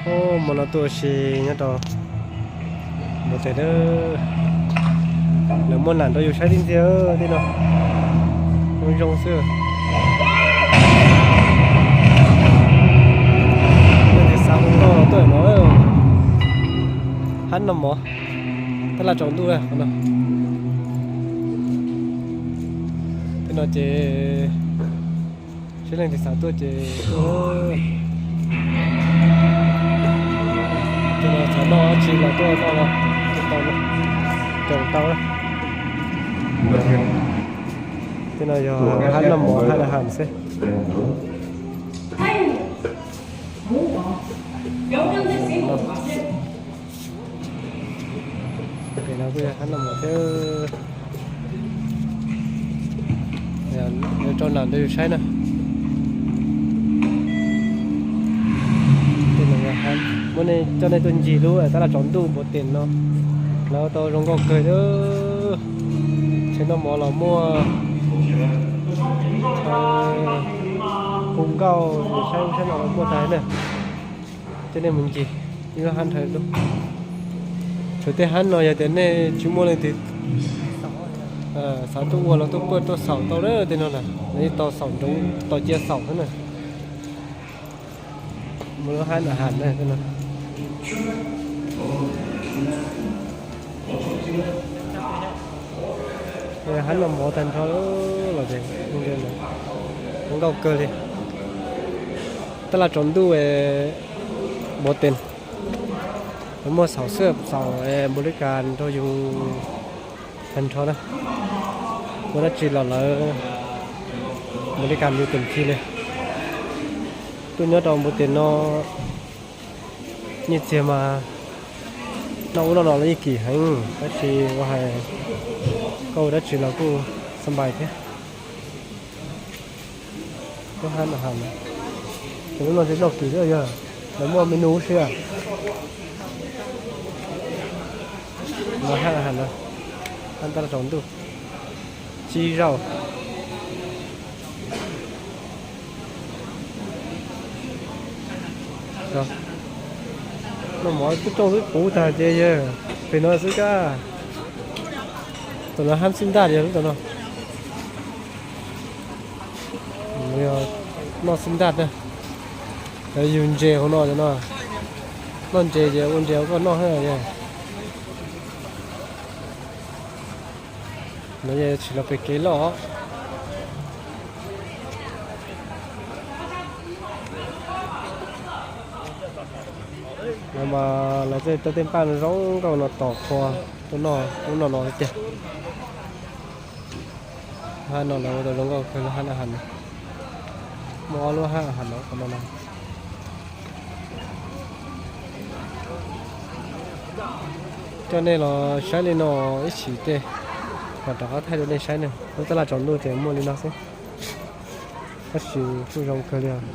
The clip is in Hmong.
Hmo no tuaj ua si nyob rau Npua Tes na. Lawv muaj nam rau yus saib tib ntxiag tej no. Zoo zoo xwb. Leej twg xav hu nkauj los tuaj no. Hab noj mov, tab laj tsaus ntuj no. Tej no ces seb leej twg xav tuaj ces tuaj. Tej no xav noj dab tsi los tuaj noj los, tuaj tau, coob tau. Tej no yog hab noj mov, hab noj mov xwb. Pem no kuj yog hab noj mov thiab. Rau nam rau yus saib na. Muab coj nej tuaj ncig lub tab laj tsaus ntuj Npua Tes no, lawv tau zoo nkauj kawg li. Tsheb noj mov los muaj, hu nkauj saib ub saib no los muaj tag na. Coj nej mus ncig ib lub hab nrhawv lub. Txawm tej hab no yog tias nej tsis muaj leej twg xav tuaj ua los tuaj pawj tuaj xaum tau na, tej no na, lawv yeej tau xaum ntsoov, tau cia xaum xwb na. Muaj lub hab na has na, hab noj mov tag nrho los ces zoo nkauj kawg li. Tab laj tsaus ntuj Npua Tes, muaj xaum xwb, xaum npaum li cas rau yus tag nrho na. Muaj dab tsi los lawv npaum li cas yus teem ci li. Tuaj nyob rau Npua Tes no nyiaj txiag mas noj ub noj no los yeej kim heev, tab sis ua hais koj ua dab tsi los kuj xab npais thiab. Lub hab no has, ces lub no ces noj kim thiab yog lawv muaj menu ua si. Lub hab no has na, hab tab laj tsaus ntuj, tsib zaug. Noj mov twb rooj twb puv tag ces yog pem no xwb kab. Tam no hab xib ntaj yog lub tam no. Noj xib ntaj na. Cov yug ntses hauv no cov no. Noj ntses ces ua ntses ua koj noj thiab. No tsis los pem kev loj. No mas lawv tej tau tej npaj zoo nkauj no tos qhua tuaj noj ub noj no tiag. Hab no lawv ua tau zoo nkauj kawg lub hab na has no. Muaj ob lub hab has no qhov no na. Coj nej los saib li no ib sim tej, mam rov qab thaij rau nej saib na. Lub tab laj tsaus ntuj ces muaj li no xwb, tab sis kuj zoo kawg li os.